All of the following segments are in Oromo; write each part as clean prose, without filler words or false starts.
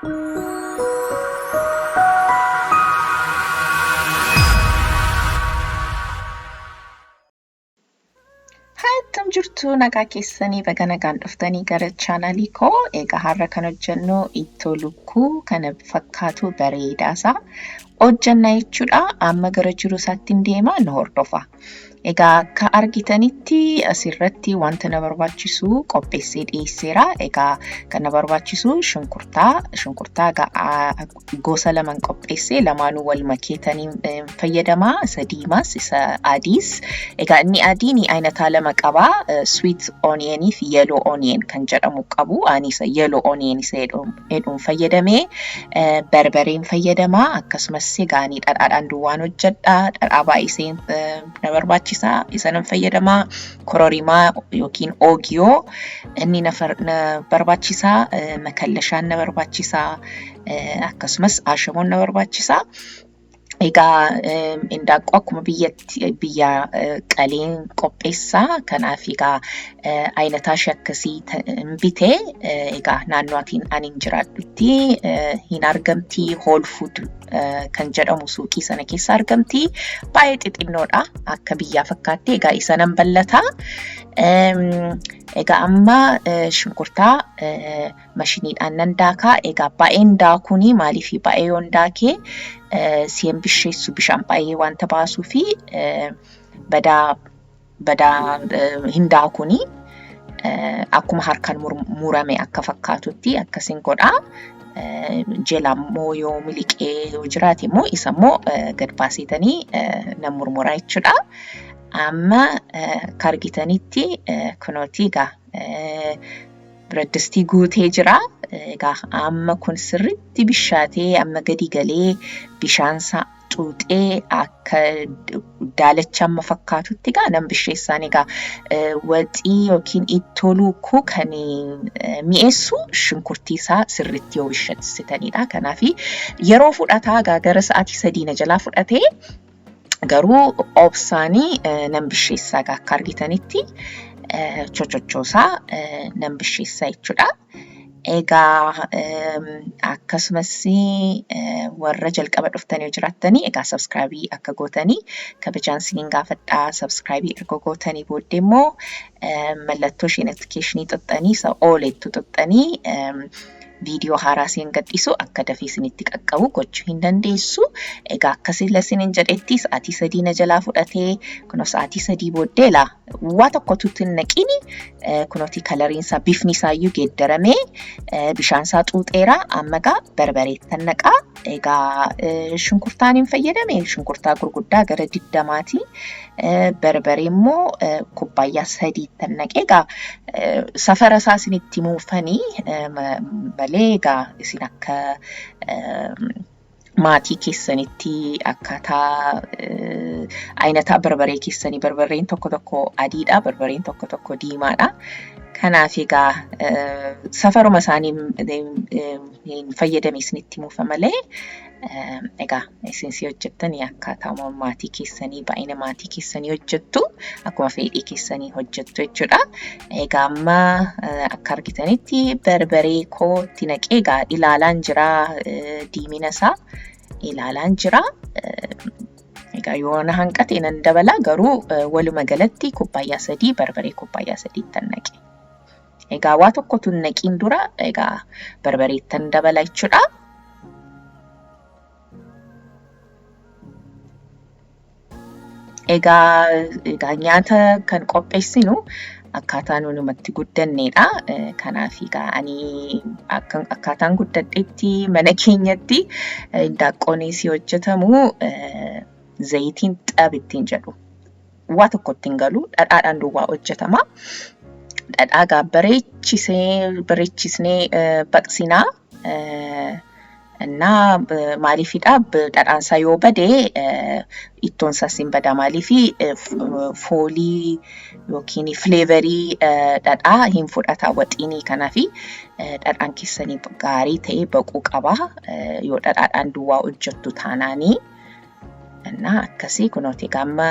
Akkam jirtu, nagaa keessanii? Baga nagaan dhuftanii gara chaanalii koo. Egaa har'a kan hojjennu ittoo lukkuu kana fakkaatu bareedaasaa hojjenna jechuudha. Amma gara jiru isaatti hin deema, nu hordofa. Egaa akka argitanitti asirratti wanta na barbaachisu qopheessee dhiyeesseera. Egaa kan na barbaachisu shunkurtaa, shunkurtaa egaa gosa laman qopheessee, lamaanuu wal makeetanii fayyadamaa, isa diimaas isa adiis. Egaa inni adiin ayinataa lama qaba. Sweet onion fi yellow onion kan jedhamu qabu. Ani isa yellow onion isa jedhuun fayyadamee, barbareen fayyadamaa. Akkasumas egaa ani dhadhaadhaan duwwaan hojjedha. Dhadhaa baay'isee na barbaachisaa, isa nan fayyadamaa. Kororimaa yookiin oogiyoo inni na barbaachisaa, makallashaan na barbaachisaa, akkasumas ashaboon na barbaachisaa. Egaa indaaqqoo akkuma biyyatti biyya qaleen qopheessaa. Kanaaf egaa ayinataa ishee akkasii bitee, egaa naannoo atiin ani jiraadhutti hin argamti. Whole Food kan jedhamu suuqii sana keessa argamti. Baay'ee xixinnoodha, akka biyyaa fakkaatti. Egaa isa nan ballataa. Egaa amma shunkurtaa mashiniidhaan nan daakaa. Egaa baay'een daakuuni, maaliif baay'ee yoon daakee si'an bisheessu bishaan baay'ee wanta baasuu fi badaa badaa hin daakuuni. Akkuma harkaan murame akka fakkaatutti akkasiin godhaa. Jala immoo yoo miliqee yoo jiraate immoo isa immoo gad baasetanii nan murmuraa jechuudha. Amma akka argitanitti kunooti egaa biradistii guutee jira. Egaa amma kun sirriitti bishaatee, amma gadi galee, bishaansaa xuuxee akka daalacha amma fakkaatutti egaa nan bisheessaan. Egaa waxii yookiin ittoo lukkuu kan mi'eessu shunkurtii isaa sirriitti yoo bisheessitanidha. Kanaaf yeroo fudhataa, egaa gara sa'aatii 3 na jalaa fudhatee, garuu obsaanii nan bisheessaa. Egaa akka argitanitti chochochoosaa nan bisheessaa jechuudha. Egaa akkasumas warra jalqaba dhuftanii yoo jiraattanii, egaa subscribe akka gootanii kabajaan isiniin gaafadhaa. Subscribe erga gootanii booddee immoo mallattoo ishee notification xuxxanii, isa oolettu xuxxanii, viidiyoo haaraa isin gadhiisu akka dafee isinitti qaqqabu gochuu hin dandeessu. Egaa akkasii isiniin jedhetti sa'aatii 3 na jalaa fudhatee, kunoo sa'aatii 3 booddee laa waa tokkotu hin naqini, kunooti coloriin isaa, bifni isaayyuu geeddaramee, bishaan isaa xuuxeera. Amma egaa barbareettan naqaa. Egaa shunkurtaan hin fayyadame shunkurtaa gurguddaa gara 20ti. Barbaree immoo kubbaayyaa sadiittan naqee. Egaa safara isaa isinitti muufanii malee, egaa isin akka maatii keessanitti akkaataa ayinataa barbaree keessanii, barbareen tokko tokko adiidha, barbareen tokko tokko diimaadha. Kanaaf egaa safaruma isaanii hin fayyadame isinitti muufa malee, egaa isin si hojjettanii akkaataa maatii keessanii, baay'ina maatii keessanii hojjettu, akkuma fedhii keessanii hojjettu jechuudha. Egaa amma akka argitanitti barbaree kootti naqee, egaa ilaalaan jira, diimina isaa ilaalaan jira. Egaa yoo na hanqate nan dabala, garuu waluma galatti kubbaayyaa 3, barbaree kubbaayyaa sadiittan naqe. Egaa waa tokkotu hin naqiin dura egaa barbareettan dabala jechuudha. Egaa nyaata kan qopheessinu akkaataa nuti guddannedha. Kanaaf egaa ani akkaataan guddadhetti mana keenyatti indaaqqoonis hojjetamu zayitiin xab ittiin jedhu. Waa tokkotti hin galu, dhadhaadhaan duwwaa hojjetama. Dhadhaa egaa bareechisee bareechisnee baqsinaa. Innaa maaliifidha, dhadhaan isaa yoo bade ittoon isaas hin bada. Maaliifi foolii yookiin flavorii dhadhaa hin fudhata waxiinii. Kanaafi dhadhaan keessanii gaarii ta'ee baquu qaba yoo dhadhaadhaan duwwaa hojjettu taanaanii. Innaa akkasii kunooti, egaa amma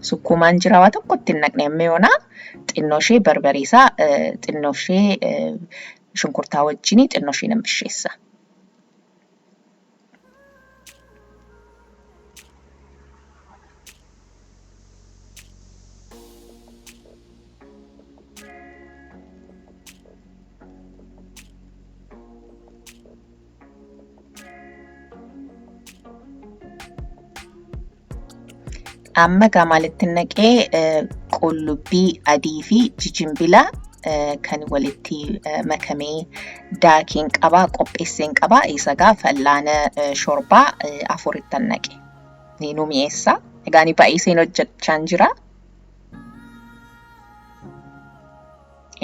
sukkuumaan jira, waa tokkotti hin naqne amma yoonaa. Xinnoo ishee barbaree isaa xinnoo ishee Shunkurtaa wajjin xinnoo ishee nan bisheessa. Amma egaa maalitti naqee qullubbii adii fi jijimbila kan walitti makamee daakeen qabaa qopheesseen qabaa isa egaa fal'aana shorbaa afurittan naqe. Nu mi'eessa. Egaa ani baay'iseen hojjechaan jira.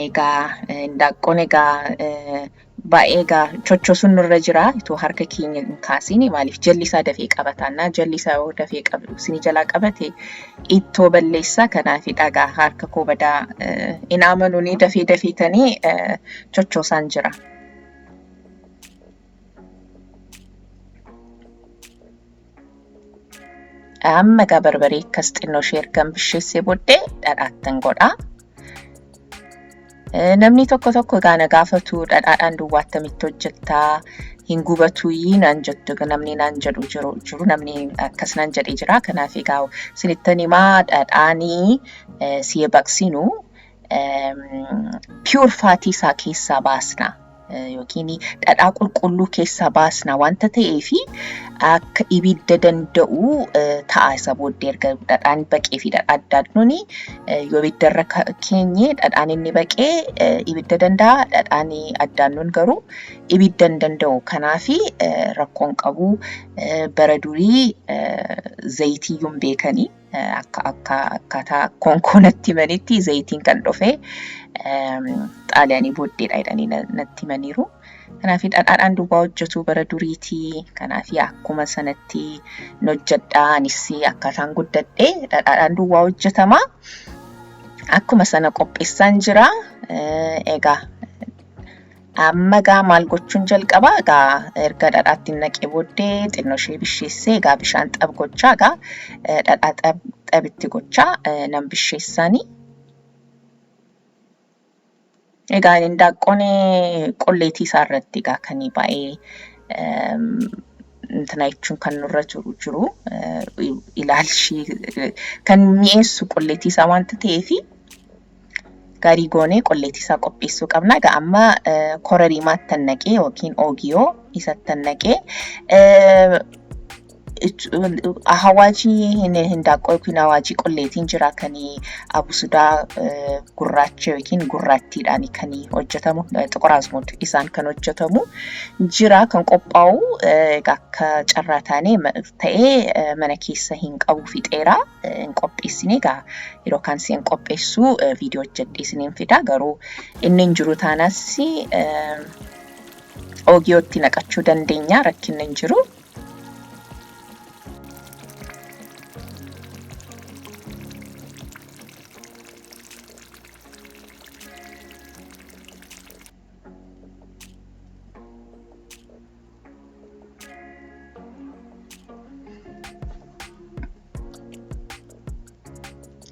Egaa indaaqqoon egaa baay'ee egaa chochosuun nurra jira itoo harka keenya hin kaasiin maaliif jalli isaa dafee qabataannaa jalli isaa yoo dafee isinii jalaa qabate ittoo balleessaa kanaafidha egaa harka koo badaa hin amanuuni dafee dafeetanii chochoosaan jira. Amma egaa barbaree akkas xinnoo ishee ergan bisheessee booddee dhadhaattan godha. Namni tokko tokko egaa na gaafatu dhadhaadhaan duwwaa attamitti hojjettaa hin gubatuuyii naan jettu namni naan jedhu jiru jiru namni akkas naan jedhee jira. Kanaaf egaa isinittan himaa dhadhaanii si'a baqsinu pure faatii isaa keessaa baasna yookiin dhadhaa qulqulluu keessaa baasna wanta ta'eef akka ibidda danda'u ta'a isa booddee erga dhadhaan baqee fi dhadhaa adda adduun yoo ibidda irra keenye dhadhaan inni baqee ibidda danda'a dhadhaan addaannuun garuu ibidda hin danda'u kanaaf rakkoon qabu bara durii zayitiiyyuu hin beekanii. Akka akka akkaataa akkoon natti himanitti zayitiin kan dhufe xaaliyaanii booddeedha jedhanii natti himaniiru. Kanaaf dhadhaadhaan duwwaa hojjetu bara duriitii. Kanaaf akkuma sanatti hojjedha. Anis akkaataan guddadhe dhadhaadhaan duwwaa hojjetama. Akkuma sana qopheessaan jira. Egaa amma egaa maal gochuun jalqaba egaa erga dhadhaatti naqee booddee xinnoo ishee bisheessee egaa bishaan xab gochaa egaa dhadhaa xabitti gochaa nan bisheessaani. Egaa indaaqqoon qolleetii isaa irratti egaa kan baay'ee intina jechuun kan nurra jiru jiru ilaalchi kan mi'eessu qolleetii isaa wanta ta'eefi gaarii goonee qolleetii isaa qopheessuu qabna. Egaa amma kororiimaattan naqee yookiin oogiyoo isattan naqee hawaajii hindaaqqoo yookiin hawaajii qolleetiin jira kan abusudaa gurraacha yookiin gurraattiidhaan kan hojjetamu xiqur azmuud isaan kan hojjetamu jira kan qophaa'u akka carraa taanee ta'ee mana keessa hin qabu fixeera hin qopheessine egaa yeroo kaan hin qopheessu viidiyoo hojjedhee isiniin fida garuu inni hin jiru taanas oogiyootti naqachuu dandeenya rakkinni hin jiru.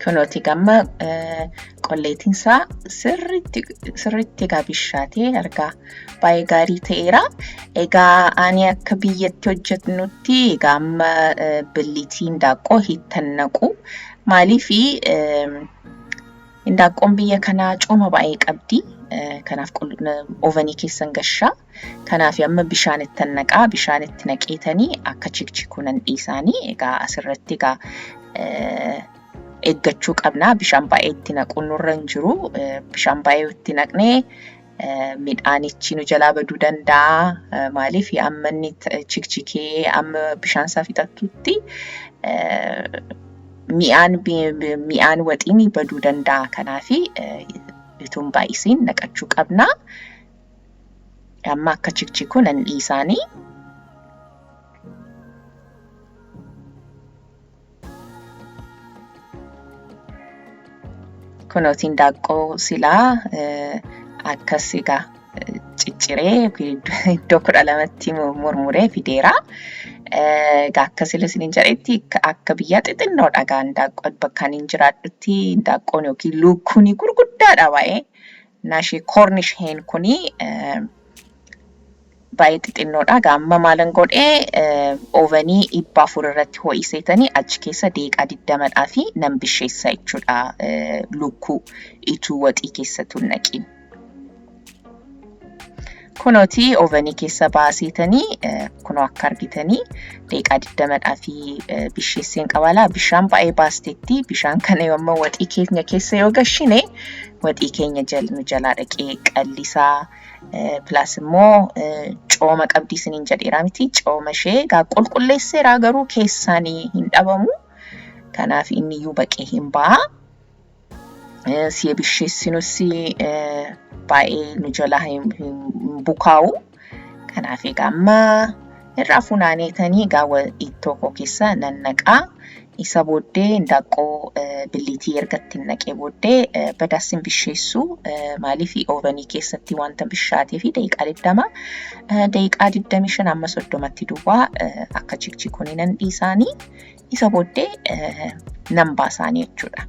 Kunooti gamma qolleetiin isaa sirriitti sirriitti egaa bishaatee argaa baay'ee gaarii ta'eera. Egaa ani akka biyyatti hojjennutti egaa amma billitii hindaaqqoo hittan naqu. Maaliif hindaaqqoon biyya kanaa cooma baay'ee qabdi. Kanaaf ovenii keessan gashaa. Kanaaf amma bishaan ittan naqaa. Bishaan itti naqeetanii akka chikchikuu nan dhiisaanii. Egaa asirratti egaa eeggachuu qabna. Bishaan baay'ee itti naquun nurra hin jiru. Bishaan baay'ee itti naqnee midhaanichi nu jalaa baduu danda'a. Maaliif amma inni chikchikee amma bishaan isaa fixatutti mi'aan mi'aan waxiin baduu danda'a. Kanaaf itoo hin baay'isiin naqachuu qabna. Amma akka chikchiku nan dhiisaanii. Kunooti hindaaqqoo silaa akkas egaa cicciree iddoo 12tti murmuree fideera. Egaa akka sila isiniin jedhetti akka biyyaa xixinnoodha egaa hindaaqqoon bakka ani jiraadhutti hindaaqqoon yookiin lukkuun gurguddaadha baay'ee. Naashee Cornish hen kuni baay'ee xixinnoodha. Egaa amma maalan godhee ovenii 400 irratti ho'iseetanii achi keessa daqiiqaa 20 fi nan bisheessa jechuudha lukkuu ituu waxii keessattuu naqin. Kunooti ovenii keessa baaseetanii kunoo akka argitanii daqiiqaa 20 fi bisheesseen qabalaa. Bishaan baay'ee baasteetti. Bishaan kana yommuu waxii keenya keessa yoo gashine waxii keenya nu jalaa dhaqee qallisaa. Plus immoo cooma qabdii isiniin jedheera miti. Cooma ishee egaa qulqulleesseera garuu keessaan hin dhabamu. Kanaaf inni iyyuu baqee hin ba'a. Si'a bisheessinus baay'ee nu jalaa hin bukaa'u. Kanaaf egaa amma irraa funaaneetanii egaa ittoo koo keessa nan naqaa. Isa booddee indaaqqoo billiitii erga ittiin naqee booddee badaas hin bisheessu. Maaliif ovenii keessatti wanta bishaatee fi daqiiqaa 20 daqiiqaa 25 amma 30tti duwwaa akka chikchikuun nan dhiisaanii isa booddee nan baasaanii jechuudha.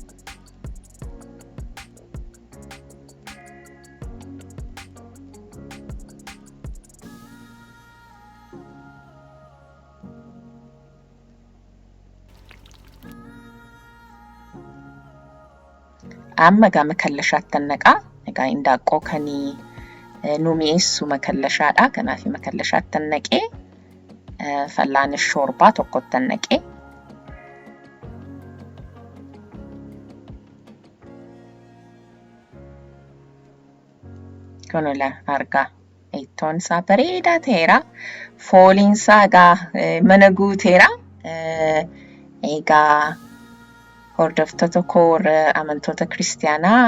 Amma egaa makallashaatti naqaa. Egaa indaaqqoo kan nu mi'eessu makallashaadha. Kanaaf makallashaatti naqee fallaana shoorbaa tokkotti naqee. Kunula argaa. Ittoon isaa bareedaa ta'eera. Fooliin isaa egaa mana guuteera. Egaa hordoftoota koo warra amantoota kiristaanaa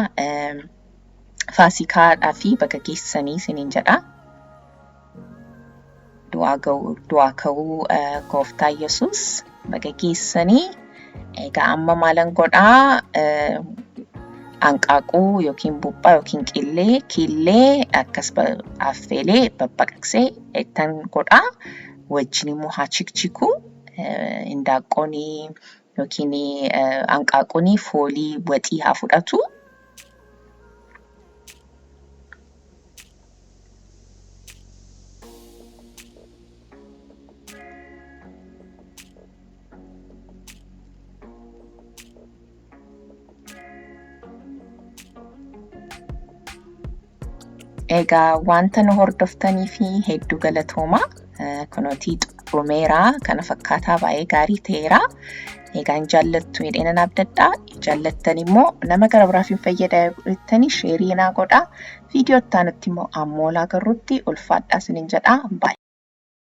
faasikaadhaa fi bakka geessanii isiniin jedha. Du'aa ka'uu gooftaa Yesuus bakka geessanii. Egaa amma maalan godhaa hanqaaquu yookiin buphaa yookiin qillee killee akkas affeelee babbaqaqsee ittan godhaa. Wajjin immoo haa chikchiku. Indaaqqoon yookiin hanqaaquun foolii waxii haa fudhatu. Egaa wanta nu hordoftanii fi hedduu galatooma. Kunooti xumureera. Kana fakkaataa baay'ee gaarii ta'eera. Egaa hin jaallattu jedhee nan abdadha. Jaallattan immoo nama gara biraaf hin fayyada jettanii sheerii naa godhaa. Viidiyoo itti aanutti immoo ammoo laagarruutti ulfaadhaa isiniin jedha. Baay'ee.